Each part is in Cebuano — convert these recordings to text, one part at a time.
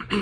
Hi,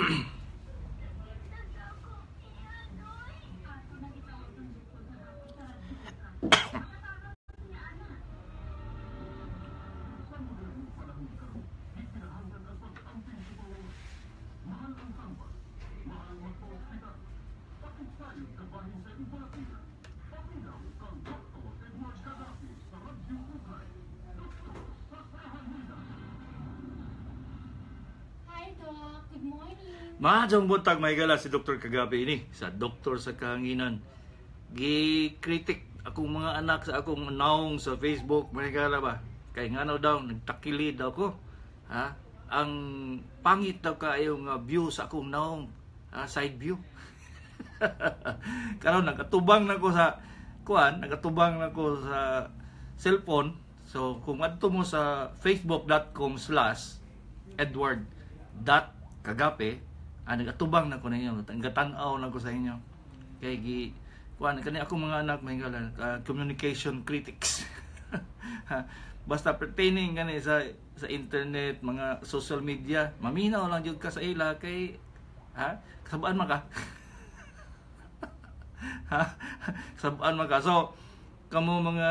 Doc. Good morning. Maayong buntag, mga higala, si Dr. Kagabi ini sa Doktor sa Kahanginan. Gi-critic akong mga anak sa akong naong sa Facebook, mga higala ba? Kay ngano daw nagtakilid daw ko. Ha? Ang pangit daw kaayo nga view sa akong naong, ha? Side view. Karon nakatubang na ko sa kuan, nakatubang na ko sa cellphone. So kung adto mo sa facebook.com/edward.kagape, nagatubang na ko ninyo, gatan-aw na ko sa inyo. Kay gi kuan kani akong mga anak, mga higala, communication critics. Basta pertaining gani sa internet, mga social media, maminaw lang jud ka sa ila kay ha, kasabaan man ka. Ha? Kasabaan man ka. So kamo mga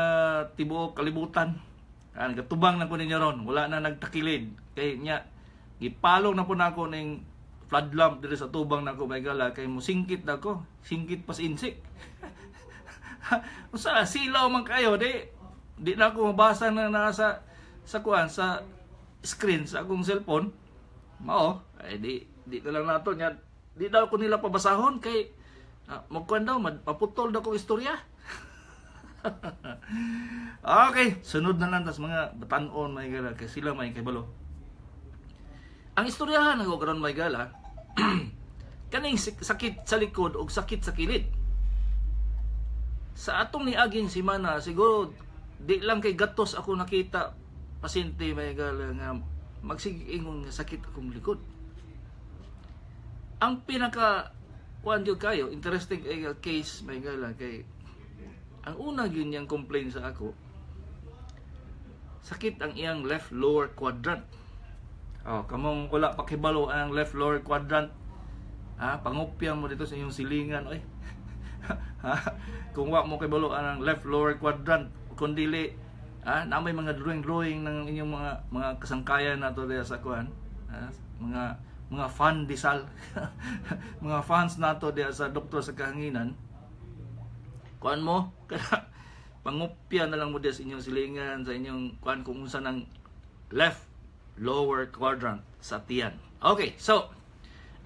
tibuok kalibutan, nagatubang na ko ninyo ron, wala na nagtakilid. Kay nya gipalong na po nako ning flood lamp diri sa tubang nako, mga higala, kay musingkit na ko, singkit pas insik. Usa silaw man kayo, di na ako mabasa na nasa sa kuan sa screen sa akong cellphone. Mao ay di na lang nato nya, di daw ko nila pabasahon kay magkuan daw, maputol daw kong istorya. Okay, sunod na lang tas mga batan-on, mga higala, kay sila may kabalo. Ang istoryahan ako karon, mga higala, kaning sakit sa likod o sakit sa kilid. Sa atong niaging semana, siguro di lang kay gatos ako nakita pasyente, mga higala, nga magsigingon nga sakit akong likod. Ang pinaka kuan gyud kayo interesting case, mga higala, kay ang una gyud niyang complain sa ako, sakit ang iyang left lower quadrant. Oh, kamong wala pa kibalo ang left lower quadrant, ha, pangupya mo dito sa inyong silingan oy. Ha, kung wa mo kibalo ang left lower quadrant, kung dili, ha, na may mga drawing-drawing ng inyong mga kasangkayan nato diya sa kuan, ha, mga fan disal, mga fans nato diya sa Doktor sa Kahanginan. Kuan mo, kada pangupya na lang mo diya sa inyong silingan, sa inyong kuan kung unsa nang left lower quadrant sa tiyan. Okay, so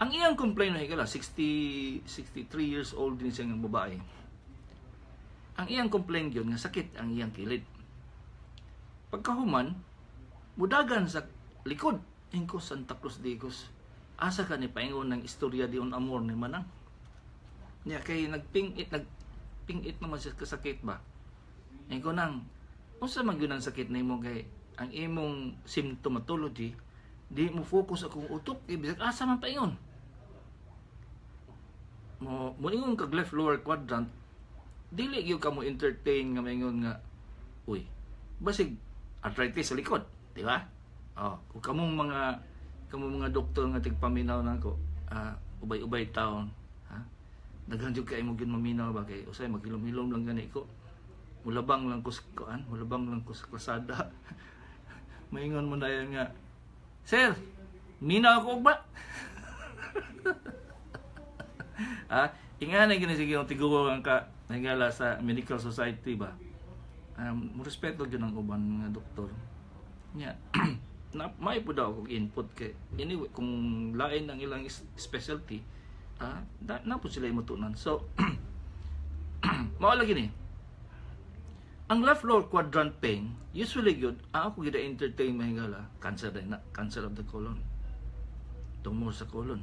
ang iyang complaint na higala, 63 years old din siya ng babae. Ang iyang complaint yun nga sakit ang iyang kilid. Pagkahuman, mudagan sa likod. Ingko Santa Cruz Digos. Asa ka ni paingon ng istorya di un amor ni manang. Niya kay nagpingit naman siya kasakit ba. Ingko nang unsa man gyud ang sakit nimo kay ang imong symptomatology di mo focus akong utok, ibig asa man paingon mo moingon kag left lower quadrant, dili gyud ka mo entertain nga maingon nga uy basig arthritis sa likod, di ba? Oh, kung kamong mga doktor nga tigpaminaw nako, ubay-ubay taon, ha, daghan jud kay mo gyud maminaw ba kay usay maghilom-hilom lang gani ko, mulabang lang ko sa kuan, mulabang lang ko sa klasada, maingon mo na yan nga, "Sir, minaw ako ba?" Ha, ingana gini sige yung tiguo ang ka nagala sa medical society ba. Mo respeto gyud ang uban mga doktor. Nya na may po daw akong input kay anyway kung lain ang ilang specialty, na po sila imutunan. So mao lagi ni ang left lower quadrant pain, usually gyud ang ako gida entertain, mga higala, cancer din na, cancer of the colon, tumor sa colon,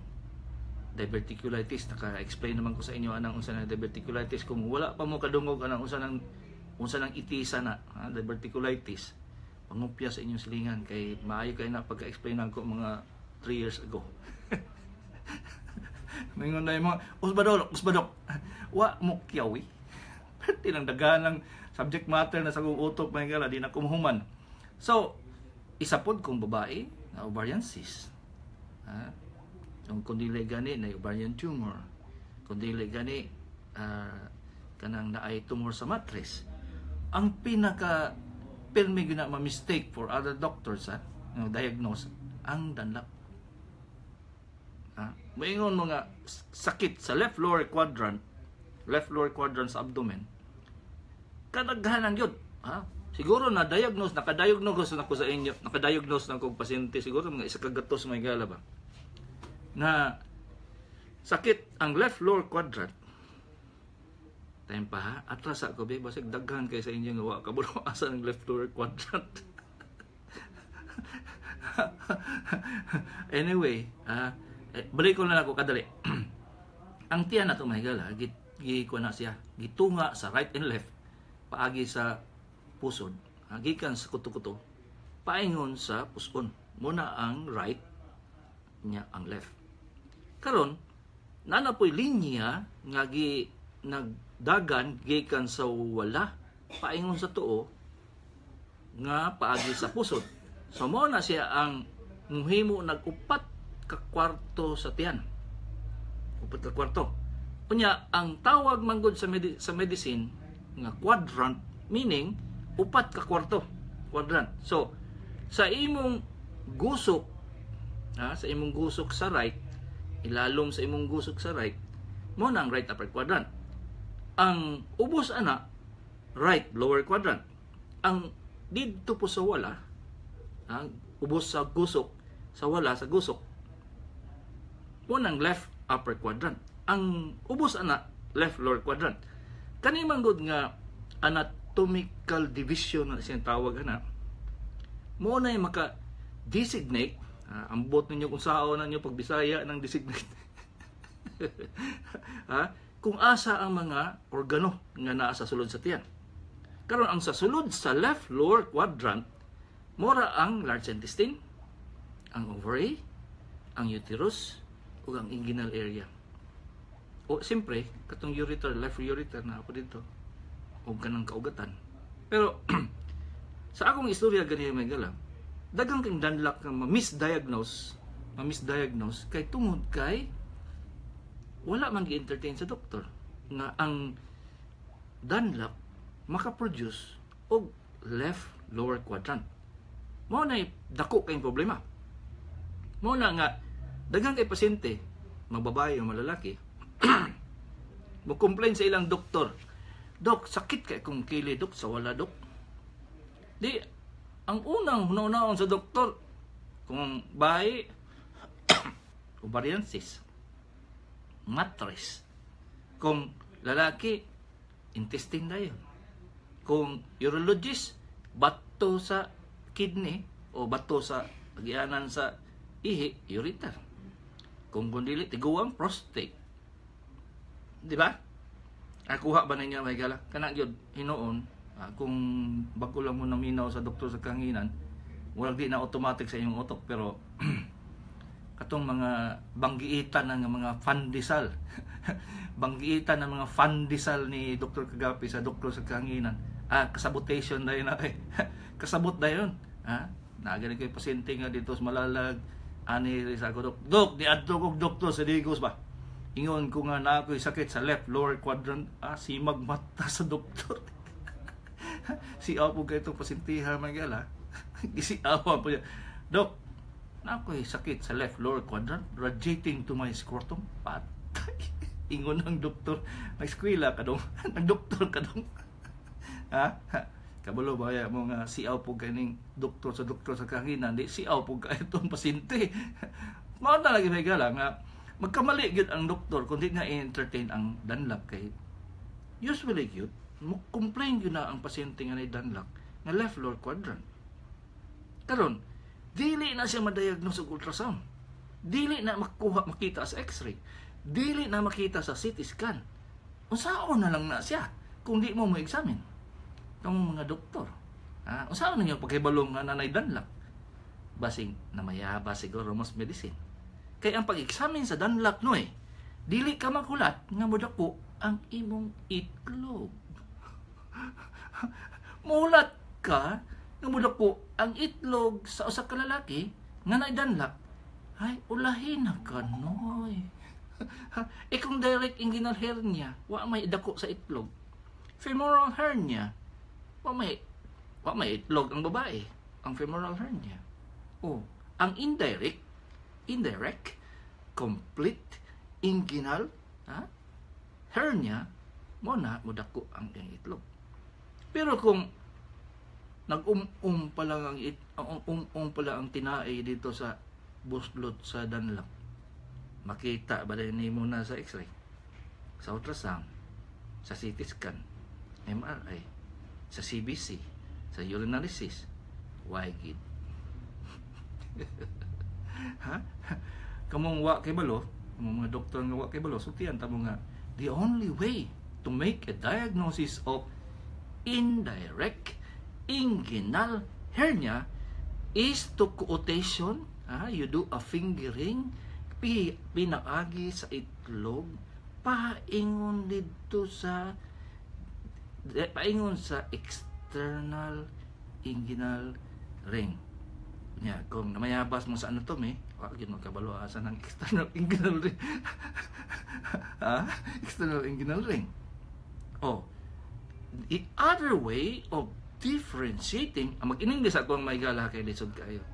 diverticulitis. Naka-explain naman ko sa inyo anang unsa na diverticulitis. Kung wala pa mo kadungog anang unsa nang itisa na, ha, diverticulitis, pangupya sa inyong silingan kay maayo kay na pagka-explain ko mga 3 years ago. Mingon na yung mga usbadok, usbadok. Wa mo kiyawi. Tinang daghan ng subject matter na sa akong utok, mga higala, di na kumuhuman. So, isa pod kung babae na ovarian cyst. Ha? Kung dili gani na ovarian tumor, kung dili gani kanang naay tumor sa matres. Ang pinaka pirmi gyud na ma-mistake for other doctors ha, nga diagnose ang danlap. Ha? Moingon mo nga sakit sa left lower quadrant, left lower quadrant sa abdomen, kadaghanan gyud. Ha? Siguro na diagnose, naka-diagnose na ko sa inyo, naka-diagnose na kog pasyente siguro mga isa ka gatos may gala ba. Na sakit ang left lower quadrant. Time pa ha, atras ako be, basig daghan kay sa inyo nga wa kabalo asa ang left lower quadrant. Anyway, balik ko na ako kadali. Ang tiyan na to mga higala, gi na siya, gitunga sa right and left, paagi sa pusod, gikan sa kuto-kuto, paingon sa puson. Muna ang right, niya ang left. Karon, nana po'y linya nga gi nagdagan gikan sa wala, paingon sa tuo, nga paagi sa pusod. So mo na siya ang muhimo nag-upat ka kwarto sa tiyan. Upat ka kwarto. Unya, ang tawag manggod sa sa medicine nga quadrant, meaning upat ka kwarto, quadrant. So sa imong gusok, ha, sa imong gusok sa right, ilalom sa imong gusok sa right, mo na ang right upper quadrant. Ang ubos ana, right lower quadrant. Ang didto po sa wala, ha, ubos sa gusok, sa wala sa gusok, mo nang left upper quadrant. Ang ubos ana, left lower quadrant. Kani man gud nga anatomical division na siyang tawag ana, mo na yung maka-designate, ambot ninyo kung sao na ninyo pagbisaya ng designate. Ha? Kung asa ang mga organo nga naa sa sulod sa tiyan. Karon ang sa sulod sa left lower quadrant, mora ang large intestine, ang ovary, ang uterus, ug ang inguinal area. O siyempre, katong ureter, left ureter na ako dito, o kanang kaugatan. Pero sa akong istorya ganyan may gala, dagang kang danlak nga ma-misdiagnose kay tungod kay wala man gi-entertain sa doktor nga ang danlak makaproduce og left lower quadrant. Mao na dako kayong problema. Mao na nga daghang kay pasyente, mababae o malalaki, mo complain sa ilang doktor, "Dok, sakit kay kong kili, dok, sa wala, dok." Di ang unang hunaon sa doktor kung bae, ovarian cyst, matres. Kung lalaki, intestine dayon. Kung urologist, bato sa kidney o bato sa agianan sa ihi, ureter. Kung dili tiguang, prostate. Di ba? Nakuha ba ninyo may gala? Kana gyud hinuon, kung bago lang mo naminaw sa doktor sa kahanginan, wala di na automatic sa inyong utok, pero katong mga banggiitan ng mga pandesal, banggiitan ng mga pandesal ni Dr. Kagapi sa doktor sa kahanginan, kasabotation na yun, eh. Kasabot na yun. Ha? Naagani kay pasyente nga dito sa Malalag, ani sa ako, "Dok, dok, di adto kog doktor sa Digos ba? Ingon ko nga na ako'y sakit sa left lower quadrant." Simag mata sa doktor. Si po kay itong pasyente ha, mga gisiawa po niya. "Dok, na ako'y sakit sa left lower quadrant, radiating to my scrotum." Patay. Ingon ng doktor, "Nag-eskwela ka dong? Nagdoktor ka dong?" Ha? Kabalo ba ya mo nga siaw po kaning doktor sa kahanginan, di siaw po kay itong pasyente. Mao na lagi may gala nga magkamali gyud ang doktor kung di nga i-entertain ang danlak, kay usually gyud mo complain gyud na ang pasyente nga nay danlak nga left lower quadrant. Karon, dili na siya ma-diagnose og ultrasound. Dili na makuha makita sa x-ray. Dili na makita sa CT scan. Unsaon na lang na siya kung di mo mo-examine? Kamong mga doktor. Ha? Unsaon ninyo pagkahibalo nga nanay danlak? Basing namayaba siguro mas medicine. Kay ang pag-examine sa danlak no eh, dili ka maghulat nga modako ang imong itlog. Muhulat ka nga modako ang itlog sa usa ka lalaki nga naay danlak Ay, ulahin na ka, noy. Eh kung direct inguinal hernia, wa may dako sa itlog. Femoral hernia, wa may itlog ang babae. Ang femoral hernia. Oh, ang indirect complete inguinal, ha, hernia mo na modako ang iyang itlog. Pero kung nag-um-um pa lang ang um-um pa lang ang tinae dito sa buslot sa danlak, makita ba din nimo na sa X-ray, sa ultrasound, sa CT scan, MRI, sa CBC, sa urinalysis? Why gid? Ha? Kamong wa kay balo, kamong mga doktor nga wa kay balo, sultian ta mo nga the only way to make a diagnosis of indirect inguinal hernia is to quotation, you do a fingering pinaagi sa itlog paingon didto sa paingon sa external inguinal ring nya. Kung namayabas mo sa anatomy, wa gyud magkabalo asa ng external inguinal ring, ha? External inguinal ring. Oh, the other way of differentiating, ang mag-English ako ang may gala kay lisod kayo.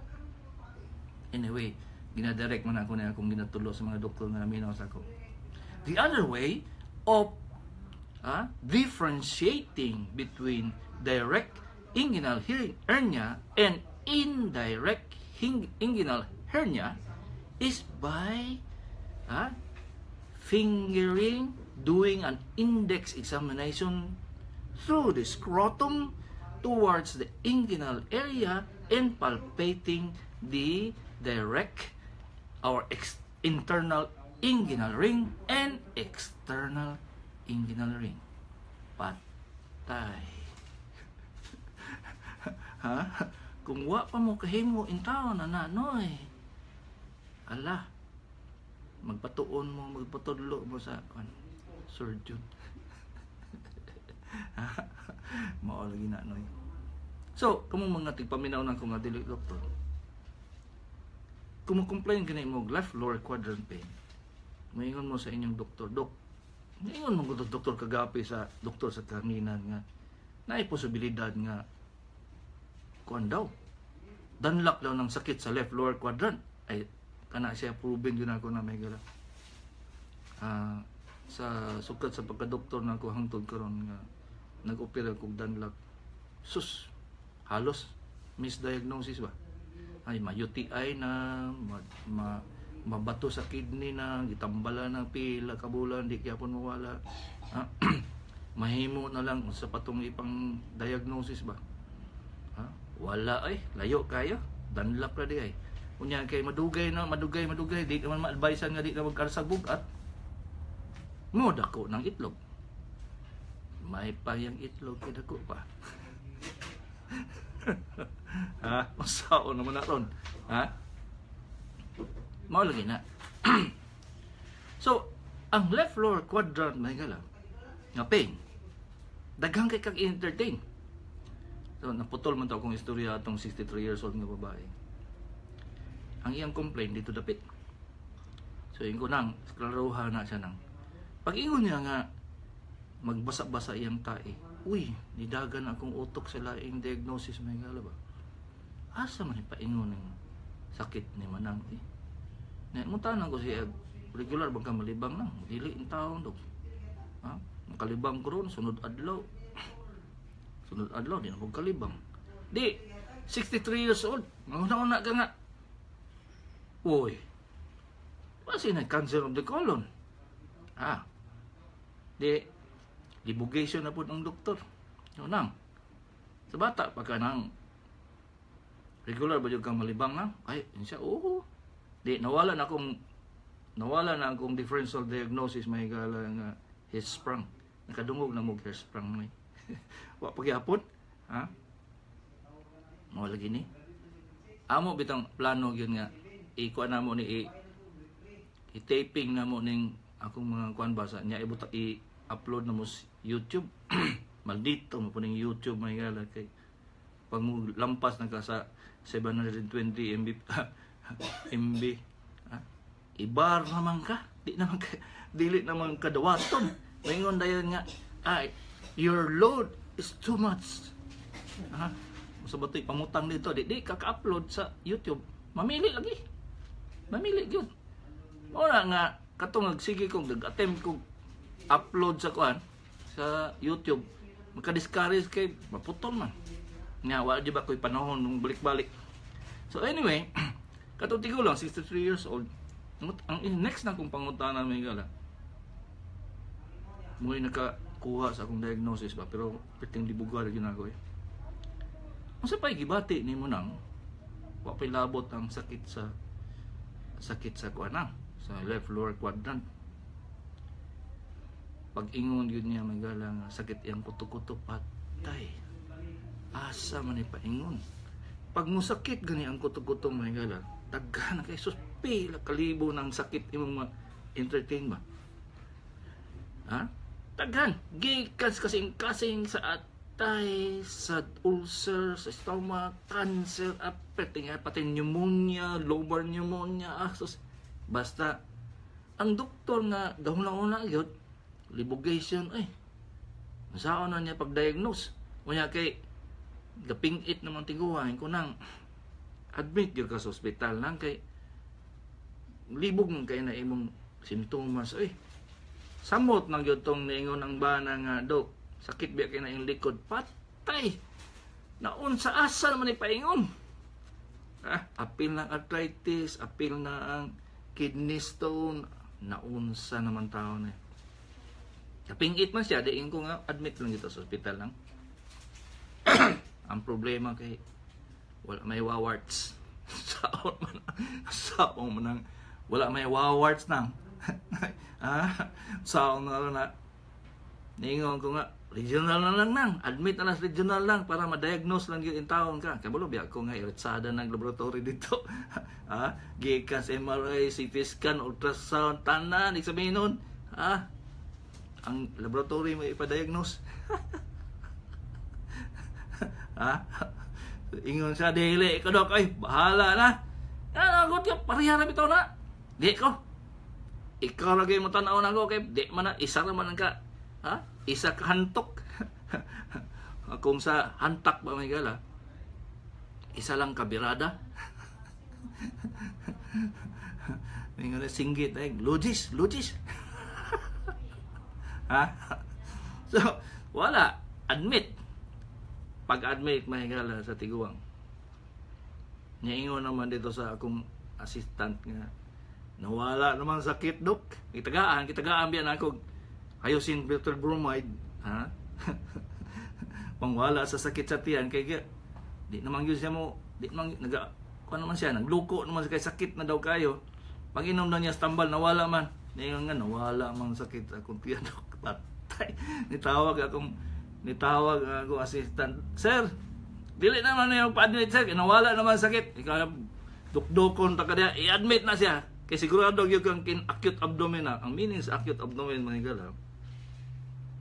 Anyway, ginadirect man ako na akong ginatulo sa mga doktor nga naminaw sa ako. The other way of differentiating between direct inguinal hernia and indirect inguinal hernia is by fingering, doing an index examination through the scrotum towards the inguinal area and palpating the direct or internal inguinal ring and external inguinal ring. Patay. Ha? Kung wa pa mo kahimo intaw na na noy. Ala. Magpatuon mo, magpatudlo mo sa kan surgeon. Mao lagi na, noy. So, kamong mga tigpaminaw nang kung nga dili doktor. Kung mo-complain kini mo og left lower quadrant pain, moingon mo sa inyong doktor, "Dok," moingon mo gud doktor kagapi sa doktor sa kanginan nga naay posibilidad nga kuan daw. Danlak daw ng sakit sa left lower quadrant. Ay, kana siya proven yun ako na may gala. Sa sukat sa pagka-doktor na ako hangtod karon nga nag-opera kog danlak. Sus, halos misdiagnosis ba? Ay, ma-UTI na, mabato sa kidney na, gitambala na pila ka bulan, di gyapon mawala. Ah, mahimo na lang sa patong ipang diagnosis ba? Ha? Wala ay, layo kayo. Danlak ra di ay. Unya kay madugay na, madugay, madugay, di ka man ma-advisean nga di ka magkarsag bugat. Mo dako ng itlog. May payang itlog kay dako pa. Ha? Masao naman na ron. Ha? Mao lagi na. So, ang left lower quadrant, may gala nga pain, daghang kay kag entertain. So, naputol man to akong istorya atong 63 years old nga babae. Ang iyang complaint dito dapit. So, ingon nang, klaroha na siya nang. Pag ingon niya nga, magbasa-basa iyang tae. Uy, nidagan akong utok sa laing diagnosis, may gala ba? Asa man ipaingon ng sakit ni Manang eh? Na mutanan ko siya, "Regular bang ka malibang nang?" "Dili in taon, dok." Ha? Makalibang ko ron, sunod adlaw. Sunod adlaw, di na ko kalibang. Di, 63 years old. Manguna-una ka nga. Uy, basi na cancer of the colon. Ah, di, divulgation na po ng doktor. Yun nang. Sa bata, pagka nang regular ba yung kang malibang na? Ay, yun siya, oo. Di, nawala na akong differential diagnosis, may gala nga Hirschsprung. Nakadungog na mo Hirschsprung may. Wa pagyapon, ha? Mao lagi ni. Amo bitang plano gyud nga ikuan na mo ni i-taping na mo ning akong mga kuan ba sa niya ibuta i-upload na mo sa YouTube. Maldito mo po ning YouTube, may gala, kay pag mo lampas na ka sa 720 MB MB. Ibar naman ka, di naman ka, dili naman ka dawaton. Maingon dayon nga, ay, your load is too much. Ha? Sa ba to'y pamutang dito, di ka ka-upload sa YouTube. Mamili lagi. Mamili gyud. Ora nga katong nagsige kong nag-attempt kong upload sa kuan sa YouTube, maka-discourage kay maputol man. Nga wa di ba ko'y panahon nung balik-balik. So anyway, katong tigulang 63 years old, ang next na kong pangutana, mga higala, mo'y nakakuha sa akong diagnosis ba, pero perting libugar gyud ako eh. Unsa pa'y gibati nimo nang wa pa'y labot ang sakit sa kuan sa left lower quadrant? Pag ingon yun niya, mga higala, nga sakit iyang kuto-kuto, patay. Asa man ni paingon? Pag musakit gani ang kuto-kuto, mga higala, daghan na kay sus, pila kalibo ng sakit imong ma-entertain ba? Ha? Daghan. Gikan sa kasing-kasing, sa atay, sa ulcer, sa stomach, cancer, apet, pati pneumonia, lobar pneumonia, ah, sus. Basta, ang doktor nga, gahuna-una yun, libogation, ay, saan na niya pag-diagnose? Unya kay, gapingit naman tiguan ko nang, admit yun ka sa ospital lang kay, libog man kay na imong simptomas, ay, samot nang yun tong niingon ang bana nga, "Dok, sakit biya kay na iyong likod." Patay! Naun sa asa naman ni paingon? Ah, apil ng arthritis, apil na ang kidney stone, naunsa naman tao na. Kapingit man siya, diin ko nga, admit lang dito sa ospital lang. Ang problema kay, wala may wawarts. Saon man ang, wala may wawarts nang. Ah, saon na na. Niingon ko nga, regional na lang nang. Admit na lang sa regional lang para ma-diagnose lang yung taon ka. Kabalo biya ko nga iretsada ng laboratory dito. Ah, gikan sa MRI, CT scan, ultrasound, tanan, sabihin nun. Ah, ang laboratory mo ipa-diagnose. Ha? Ingon siya, "Dili ko, dok, ay, bahala na." Ano, gut ka, pareha na bitaw na. Di ko. Ikaw lagi mo tanaw na ko, kay di man na, isa naman ang ka. Ha? Isa ka hantok. Kung sa hantak ba, may gala, isa lang kabirada. Ingon na singgit, ay, logis, logis. Ha? So, wala. Admit. Pag-admit, mahigala, sa tiguang. Niingon naman dito sa akong assistant nga, "Nawala naman sakit, dok." Kitagaan, kitagaan biyan ako. Hyoscine butyl bromide. Ha? Pangwala sa sakit sa tiyan. Kay di naman yun siya mo, di naman, naga, kuha naman siya, nagluko naman siya kay sakit na daw kayo. Pag inom na niya sa tambal, nawala man. Niingon nga, "Nawala man sakit akong tiyan, dok." Patay. Nitawag akong assistant. "Sir, dili naman niya pa-admit, sir. Nawala naman sakit." Ikaw, dukdukon ta ka diya. I-admit na siya. Kay sigurado gyud kang kin acute abdomen na. Ang meaning sa acute abdomen, mga higala,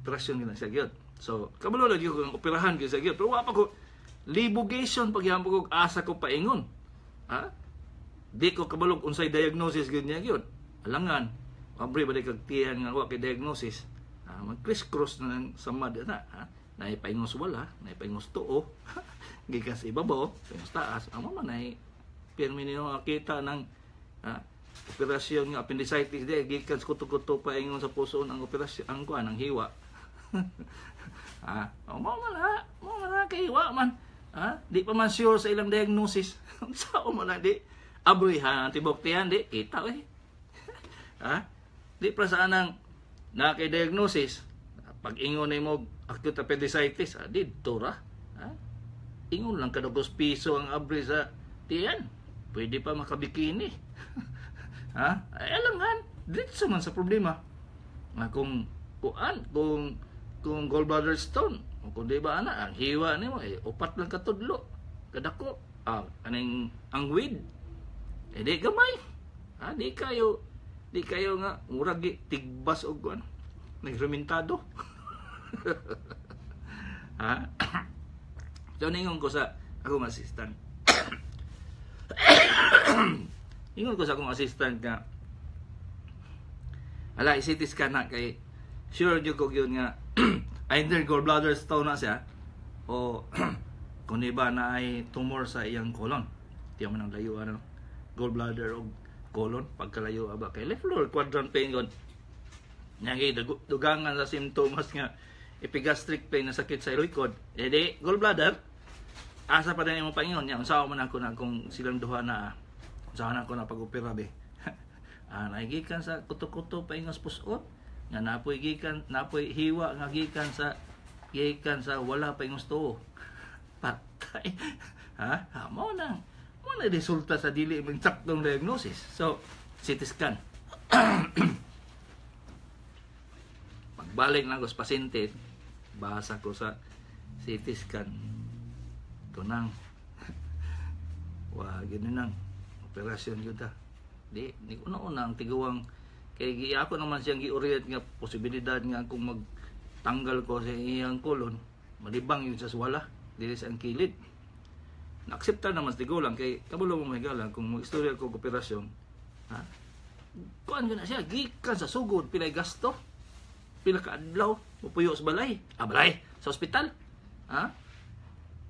operasyon gyud na siya gyud. So, kabalo lagi ko kang operahan gyud siya gyud. Pero wa pa ko libogation pagyapon ko asa ko paingon. Ha? Di ko kabalo unsay diagnosis gyud niya gyud. Alangan, abre ba di kag tiyan nga wa kay diagnosis? Ah, mag criss-cross na ng samad na. Ha? Naay paingos wala, naay paingos tuo. Gikan sa ibabaw, paingos taas. Ang mama nay pirmi nino makita ng operasyon nga appendicitis di gikan sa kuto-kuto paingon sa puso ang operasyon ang kuan ang hiwa. Ah, oh, mo man na kay hiwa man. Ah, di pa man sure sa ilang diagnosis. Sao man na di abrihan ang tibok tiyan di kita eh. Ha? Di pa sa anang na kay diagnosis pag ingon nimo acute appendicitis, ah, didto ra. Ha? Ingon lang kadugos piso ang abri sa tiyan. Pwede pa makabikini. Ha? Ay, alangan, diretso man sa problema. Ah, kung kuan, kung gallbladder stone, o kung di ba ana, ang hiwa nimo eh upat lang katudlo. Kadako, ah, aning ang weed. Eh di gamay. Ah, di kayo nga murag tigbas og kuan nagrementado. Ha? So ningon ko sa akong assistant. Ingon ko sa akong assistant nga Ala, i-CT scan na kay sure jud ko gyud nga either gallbladder stone na siya o kung iba na ay tumor sa iyang colon. Tiyo man ang layo ano, gallbladder o colon pagkalayo aba kay left lower quadrant pain gud. Nya kay dugangan sa simptomas nga epigastric pain na sakit sa likod, eh di gallbladder. Asa pa din imong paingon niya, unsa man ako na kung silang duha na, unsa na ako na pag-opera be. Ah, nagikan sa kuto-kuto paingon sa pusot nga napoy gikan, napoy hiwa nga gikan sa wala pa ingos tuo. Patay. Ha? Ha, mo na resulta sa dili mong saktong diagnosis. So, CT scan. Pagbalik na ko sa pasyente, basa ko sa CT scan. Ito nang wa gini nang operasyon gyud ta. Di ni ko na ang tiguang kay gi ako naman siyang gi-orient nga posibilidad nga kung magtanggal ko sa iyang kolon, malibang yun sa swala dili sa ang kilid. Na-accepta naman sa tigulang kay kabalo mo, mahigala, kung mag-istorya ko og operasyon, ha, kuan na siya gikan sa sugod, pilay gasto, pila ka adlaw mupuyo sa balay, ah, balay sa ospital, ha,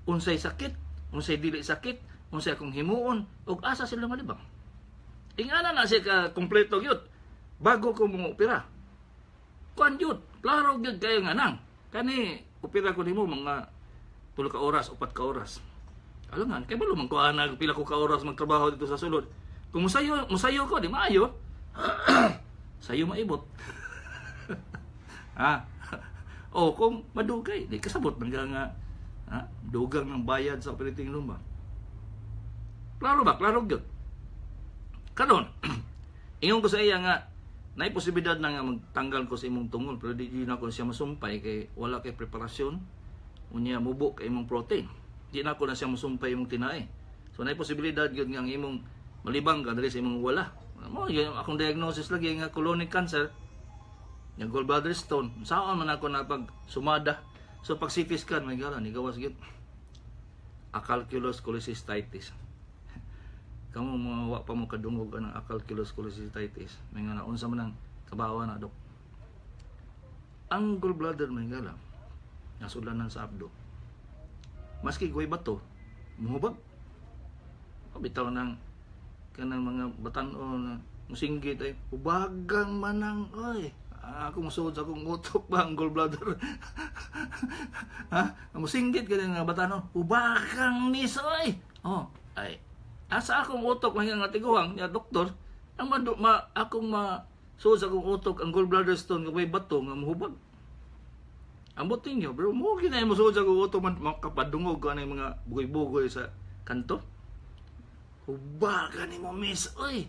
unsay sakit, unsay dili sakit, unsay akong himuon ug asa sila malibang. Ingana na siya ka kompleto gyud bago ko mo opera. Kuan gyud, klaro gyud kayo nga nang kani opera ko nimo mga 3 ka oras, 4 ka oras. Alangan kay balo man ko ana pila ko ka oras magtrabaho dito sa sulod. Kung musayo musayo ko, di maayo sayo maibot, ha. O kung madugay, di kasabot man ka nga, ha, dugang ng bayad sa operating room ba. Klaro ba? Klaro gyud. Karon, ingon ko sa iya nga naay posibilidad na nga magtanggal ko sa imong tungol, pero di na ko siya masumpay kay wala kay preparasyon, unya mubo kay imong protein. Di na ko na siya masumpay imong tinae. So naay posibilidad gyud nga ang imong malibang ka diri sa imong wala. Mo yun akong diagnosis lagi nga colonic cancer nga gallbladder stone. Saan man ako na pag sumada. So pag CT scan, may gala ni gawas gyud. Acalculous cholecystitis. Kamo mga wa pa mo kadungog anang acalculous cholecystitis. May nga na unsa man ang kabawa na, dok? Ang gallbladder, may gala, nasudlanan sa abdo. Maski guway bato, muhubag. O, bitaw ng kanang mga batan-on na musinggit ay hubagang manang oy. Ah, ako musuod sa akong utok ba ang gallbladder, ha, musinggit ka nga batan-on, hubagang misoy. Oh, ay asa akong utok mga nga tiguang ya doktor ang madu, ma, akong ma suod sa akong utok ang gallbladder stone nga may bato nga muhubag. Ambot ninyo, pero mo ginay mo suod sa akong utok man makapadungog ka mga bugoy-bugoy sa kanto. Hubagan ni mo, miss, oy.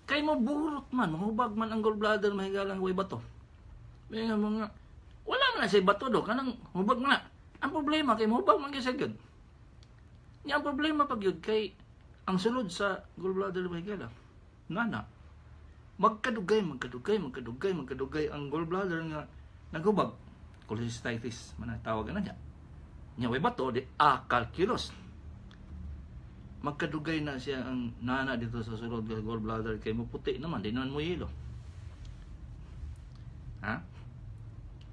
Kay mo burot man, mahubag man ang gallbladder, mahigalang way bato. May nga mga, wala man na siya bato do, kanang hubag man na. Ang problema kay mohubag man gyud siya gyud. Nya ang problema pag yun kay ang sulod sa gallbladder, mahigala, nana, magkadugay, magkadugay, magkadugay, magkadugay ang gallbladder nga naghubag. Cholecystitis, man ang tawag na niya. Nya way bato, di acalculous. Magkadugay na siya ang nana dito sa sulod ng gallbladder kay muputi naman, di naman mo yelo. Ha?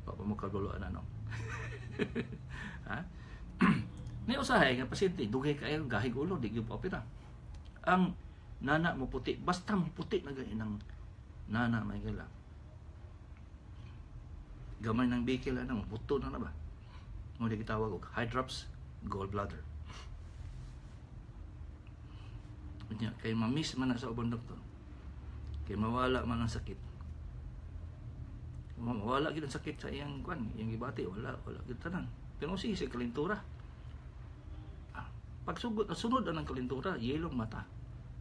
Pa mo kaguloan ano? Ha? Ni usahay nga pasyente, dugay kayo gahig ulo, di gyud pa opera. Ang nana mo puti, basta mo puti na gani ng nana, may gala. Gamay ng bikil ana mo puto na na ba? Mo di gitawag og hydrops gallbladder. Unya kay ma-miss man na sa ubang doktor. Kay mawala man ang sakit. Mawala gid ang sakit sa iyang kwan, iyang gibati, wala, wala gid tanan. Pero sige sa kalintura. Ah, pagsugod, sunod ang kalintura, yelong mata.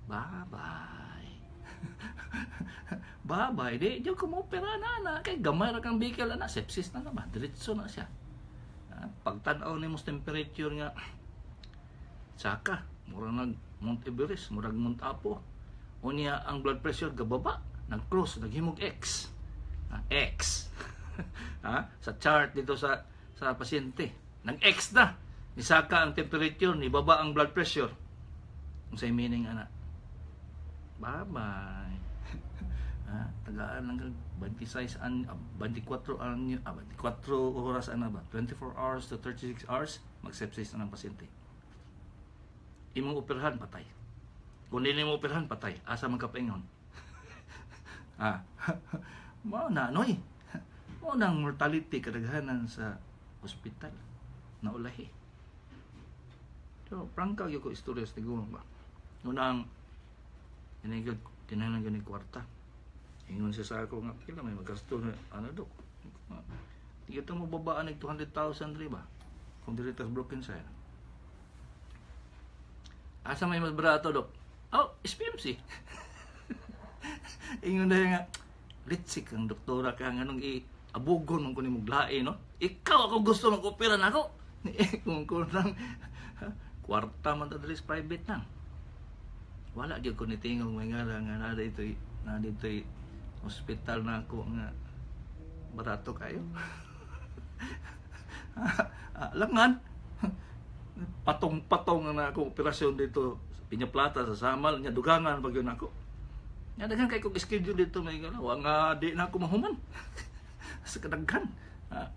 Bye-bye. Bye-bye. Di, di ko mo opera na na. Kay gamay ra kang bikil na, sepsis na na ba? Diretso na siya. Ah, pagtan-aw nimo sa temperature nga, saka, mura nag Mount Everest, murag Mount Apo. Unya ang blood pressure gababa, nag-cross, naghimog X. Ah, X. Ha? Sa chart dito sa pasyente, nag-X na. Nisaka ang temperature, nibaba ang blood pressure. Unsay meaning ana? Bye-bye. Ha, tagaan lang kag 26 an 24 an 24 oras ana ba, 24 hours to 36 hours, mag-sepsis na ng pasyente. Imong operahan, patay. Kung dili mo operahan, patay. Asa man ka paingon? Ah, mao na noy, mao nang mortality kadaghanan sa ospital na ulahi. So prangka gyud ko istorya sa tiguang ba. Unang inigod kinahanglan gyud ni kwarta. Ingon siya sa ako nga pila may magasto na ano, dok. Di ito mo babaan ng 200,000 diri ba? Kung diri tas broken side. Asa may mas barato, dok? Oh, SPMC. Ingon na nga, litsik ang doktora ka nga nung i-abugon man ko ni muglae, no? Ikaw ako gusto mag-opera na ako. Kung ko lang, kwarta man ta diri sa private nang. Wala gyud ko nitingog, may nga na dito'y hospital na ako nga barato kayo. Ah, langan patong-patong na ako operasyon dito sa Piña Plata sa Samal nya, dugangan pag yun ako. Nya daghan kay kog schedule dito, may nga wa nga di na ako mahuman sa kadaghan. Ah,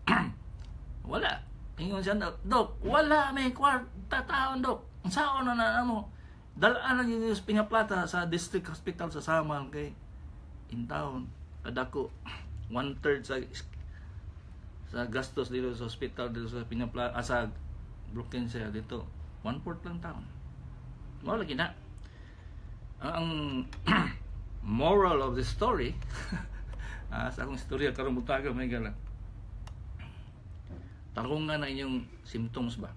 wala. Ingon siya, "Dok, wala may kwarta taon, dok. Unsaon na na mo? Dalaan lang yung sa Piña Plata sa district hospital sa Samal kay in town kadako one third sa gastos dito sa hospital dito sa Piña Plata, ah, sa Brookings siya dito one fourth lang taon." Mao lagi na ang moral of the story, ah, sa akong istorya karong butaga, may gala. Tarungan na inyong symptoms ba,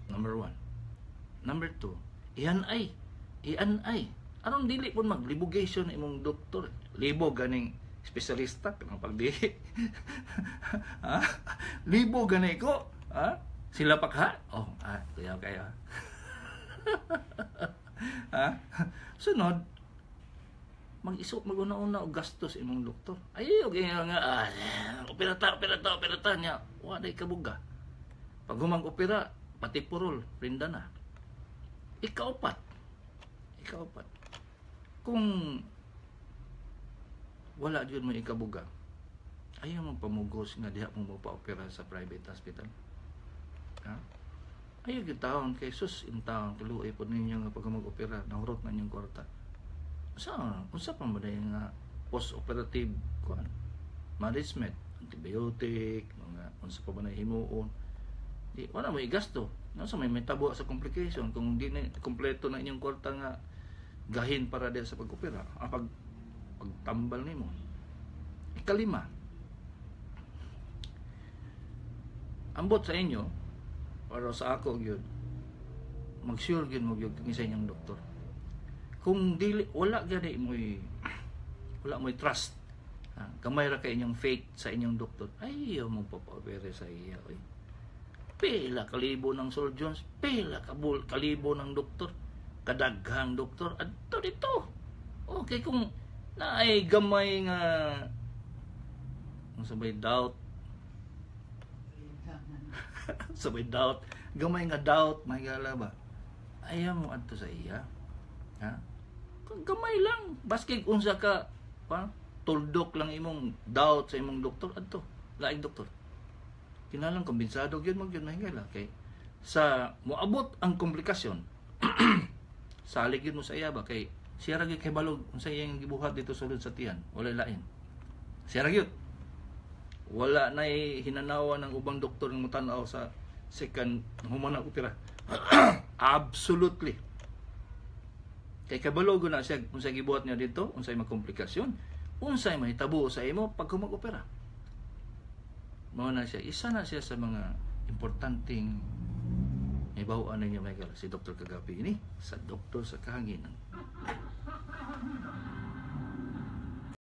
number one. Number two, iyan ay iyan ay aron dili pud maglibugation imong doktor. Libog ganing espesyalista kanang pagdihi, ha? Libog gani ko, ha? Sila pa ka, oh, ah, kuyaw kayo, ha? Sunod, mag-isok maguna-una og gastos imong doktor. Ay og nga, ah, opera ta, opera ta, opera ta nya wa day kabuga. Pag humang opera, pati purol rinda na. Ikaupat, kung wala jud mo ikabuga, ayaw mo pamugos nga diha mo pa-opera sa private hospital, ha? Ayaw gyud taon kay sus in taon kaluoy pod ninyo nga pag mag-opera nahurot na inyong kwarta. Unsa unsa pa mo dahil nga post-operative kuan management, antibiotic, mga unsa pa ba na himuon, di wala mo igasto no sa may mitabo sa complication kung di na kompleto na inyong kwarta nga gahin para diha sa pag-opera, ang pagtambal nimo. Ikalima, ambot sa inyo para sa ako gyud, mag-sure gyud mo gyud sa inyong doktor. Kung dili wala gani mo'y wala mo'y trust, ha, gamay ra kay inyong faith sa inyong doktor, ay mo papaopera sa iya oy. Pila kalibo ng surgeons, pila kabul kalibo ng doktor, kadaghang doktor adto dito. Okay, kung naay gamay nga ang sabay doubt, sabay doubt, gamay nga doubt, may gala ba, ayaw mo adto sa iya, ha? Gamay lang, baski unsa ka pa tuldok lang imong doubt sa imong doktor, adto laing doktor. Kinahanglan kumbensado gyud mo gyud, mahingala, kay sa moabot ang komplikasyon, salig gyud mo sa iya ba, kay siya ra gyud kay balog unsa iyang gibuhat dito sulod sa tiyan. Wala lain, siya ra gyud. Wala na hinanawa ng ubang doktor ng mutan-aw sa second human ang opera. Absolutely, kay kabalo na siya unsay gibuhat niya dito, unsay makomplikasyon, unsay mahitabo sa imo pag humag-opera. Mao na siya, isa na siya sa mga importanteng ibaw ninyo, Michael, si Dr. Kagabi ini sa Doktor sa Kahanginan.